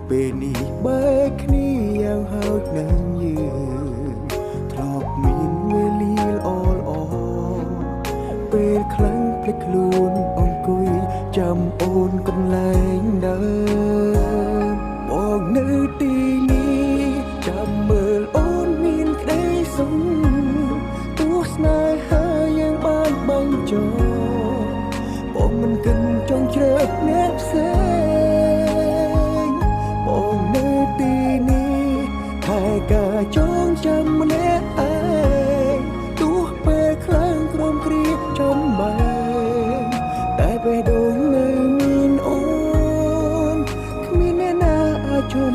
ពេលនេះបែកគ្នាយ៉ាងហោចណាស់យើងធ្លាប់មានវេលាល្អល្អពេលខ្លាំងភ្លេចខ្លួនអង្គុយចាំអូនកន្លែងដើមបងនៅទីនេះចាំមើលអូនមានក្តីសុខទោះស្នេហាយើងបានបាញ់ចោលបងមិនគិនចង់ជ្រើសអ្នកផ្សេងបងនៅទីនេះថែការចងចាំម្នាក់ឯងទោះពេលខ្លាំងក្រុមគ្រាចំបែងតែពេលដូងនៅមានអូនគ្មានអ្នកណាអាចជុំ